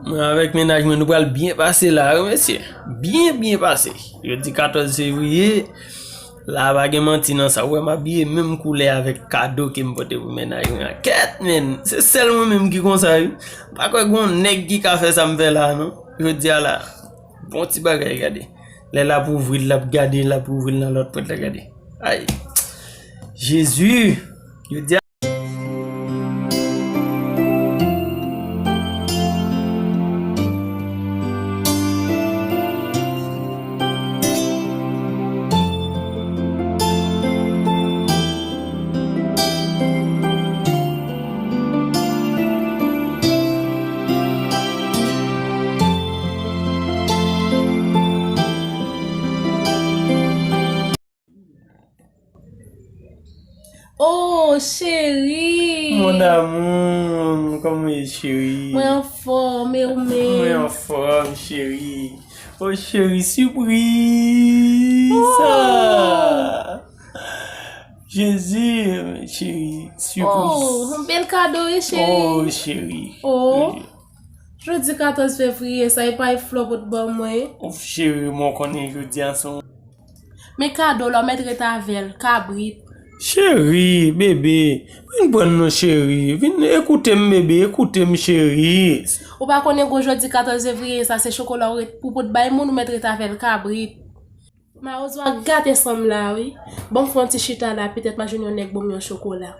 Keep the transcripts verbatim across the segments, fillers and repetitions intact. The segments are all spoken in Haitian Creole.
Mwen avèk mennaj mwen, nou pral byen pase la, wi, mesye. Byen, byen pase. Jodi katòz fevriye, la pa gen manti nan sa. Ou wè, m abiye menm koulè avèk kado ke m pote pou mennaj mwen an. Kèt, men, se sèl mwen menm ki konsa, wi. M pa kwè gon nèg ki ka fè sa m fè la, non. Jodi a la, bon ti bagay, gade. Lè l ap ouvri l, l ap gade, l ap ouvri l nan lòt pòt la, gade. Ay. Jezi, jodi a. Oh, cheri! Mon amour, kòman w ye, cheri? Mwen anfòm, e ou menm? Mwen anfòm, cheri. Oh, cheri, sipriz! Oh! Jezi, cheri, sipriz. Oh, yon bèl kado, wi, cheri. Oh, cheri. Oh. Jodi katòz fevriye, sa e pa e flè w pot ban mwen? Ouf, cheri, mwen konnen jodi a se yon Men kado la, w mèt ret avè l, kabrit. Cheri, bebe, vin pran non, cheri. Vin ekoute m, bebe, ekoute m, cheri. Ou pa konnen gwo jodi katòz fevriye sa, se chokola ou ret, pou pot bay moun, ou mèt ret avè l, kabrit. Mawozo a gate san m la, wi. Ban m fè yon ti chita la, petèt m a jwenn yon nèg ban m yon chokola.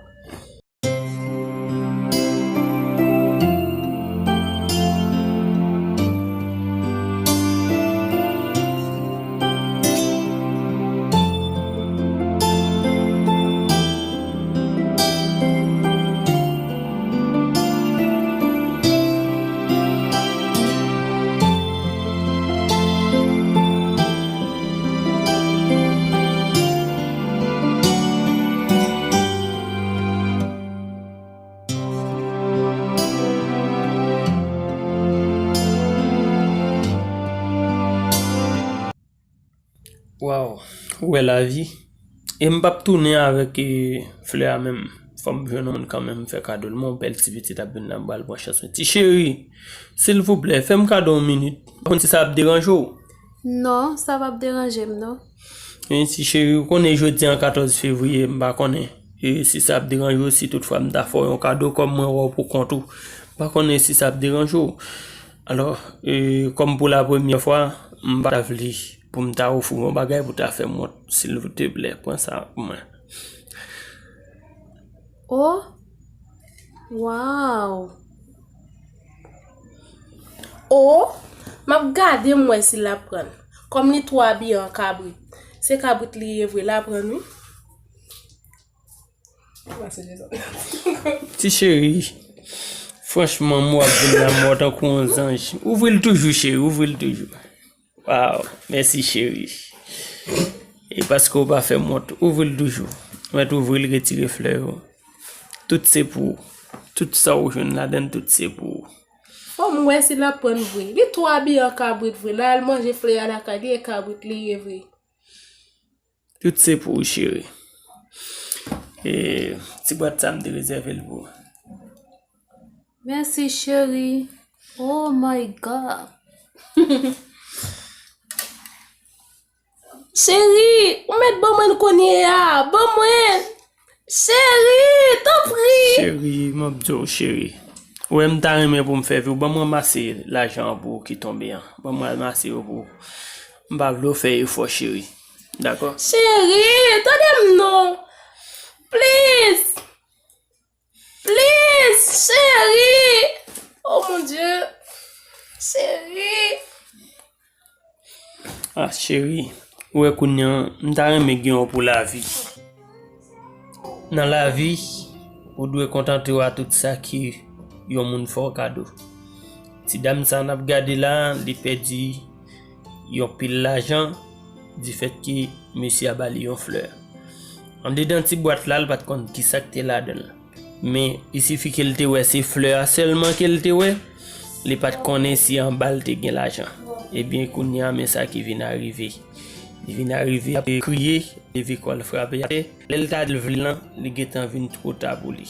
Waw, ou wè lavi. E m p ap tounen avèk, e, flè a menm. Fò m jwenn yon moun kanmenm, m fè kado l. Men yon bèl ti pitit ap vin la, m pral pran chans mwen. Ti cheri, silvouplè, fè m kado yon minit. M pa konn si sa ap deranje w. Non, sa p ap deranje m, non. E ti cheri, ou konnen jodi an katòz fevriye, m pa konnen, e, si sa ap deranje w, si toutfwa m ta fè w yon kado, kòm mwen wè w pou kont ou. M pa konnen si sa ap deranje w. Alò, e, kòm pou la premyè fwa, m pa ta vle pou m ta ofri w yon bagay pou ta fè m wont. Silvouteplè, pran sa pou mwen. Oh! Waw! Oh! M ap gade m wè si l ap pran. Kòm li twò abiye an kabrit. Se kabrit li ye vre, l ap pran, wi. Ti cheri, franchman, m wè w ap vin la, m wè w tankou yon zanj. Ouvri l toujou, cheri, ouvri l toujou. Waw, mèsi, cheri. E paske w pa fè m wont, ouvri l toujou. Mèt ouvri l, retire flè yo. Tout se pou ou. Tout sa w jwenn ladan l, tout se pou ou. Fò m wè si l ap pran vre. Li twò abiye an kabrit vre. L al manje flè a lakay li, e kabrit li ye vre. Tout se pou ou, cheri. E, ti bwat sa, m te rezève l pou ou. Mèsi, cheri. Oh my God. Cheri, ou mèt ban mwen l kounye a. Ban mwen. Cheri, tanpri. Cheri, m ap di w, cheri. Ou wè, m ta renmen pou m fè vi w. Ban m ranmase lajan an pou ou ki tonbe an. Ban m ranmase yo pou ou. M pa vle w fè efò, cheri. Dakò? Cheri, tande m non. Please. Please, cheri. Oh mon Dieu. Cheri. Ah, cheri, ou wè kounye a, m ta renmen gen w pou lavi. Nan lavi, ou dwe kontante w a tout sa ke yon moun fè w kado. Ti dam sa n ap gade la, li pèdi yon pil lajan difèt ke mesye a ba li yon flè. Andedan ti bwat la, l pa t konn kisa k te ladan l. Men, il sifi ke l te wè se flè a sèlman ke l te wè, li pa t konnen si anba l te gen lajan. Ebyen, kounye a, men sa ki vin arive. Li vin arive, ap kriye, leve kò l frape atè. Lè l ta di l vle l lan, li gentan vin two ta pou li.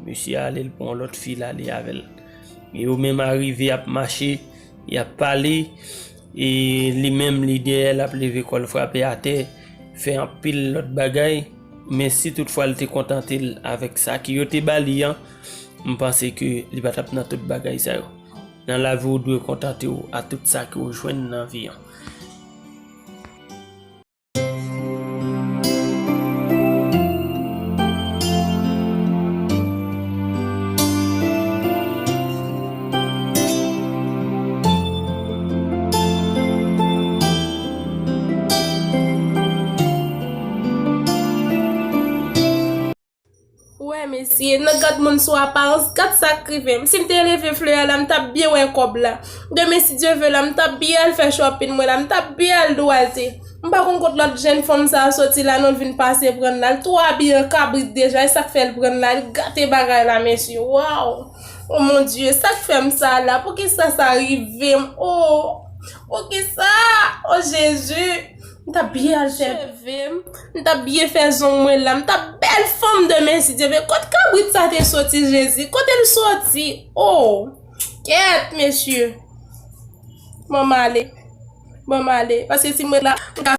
Mesye a ale, l pran yon lòt fi, l ale avè l. Yo menm arive ap mache, y ap pale, e li menm li dèyè l ap leve kò l frape atè, fè anpil lòt bagay, men si toutfwa l te kontante l avèk sa ke yo te ba li an, m panse ke li pa t ap nan tout bagay sa yo. Nan lavi ou dwe kontante w a tout sa ke w jwenn nan vi an. Wè mesye, nan gad moun sou aparans, gad sa k rive m. Si m te leve flè a la, m t ap byen wè kòb la. Demen si Dye ve la, m t ap byen al fè shopping mwen la, m t ap byen al dwalte. M pa konn kot lòt jèn fanm sa a soti la non, l vin pase pran l la. L twò abiye an kabrit deja, e sa k fè l pran l la, l gate bagay la mesye. Waw! Oh mon Dieu, sa k fè m sa la? Poukisa sa rive m? Oh! Poukisa? Oh Jezi! M t ap byen al fè cheve m, m t ap byen fè zong mwen la, m t ap bèl fanm demen si Dye ve. Kot kabrit sa te soti Jezi? Kote l soti? Oh! Kèt mesye! Ban m ale. Ban m ale. Paske si m ret la, m ka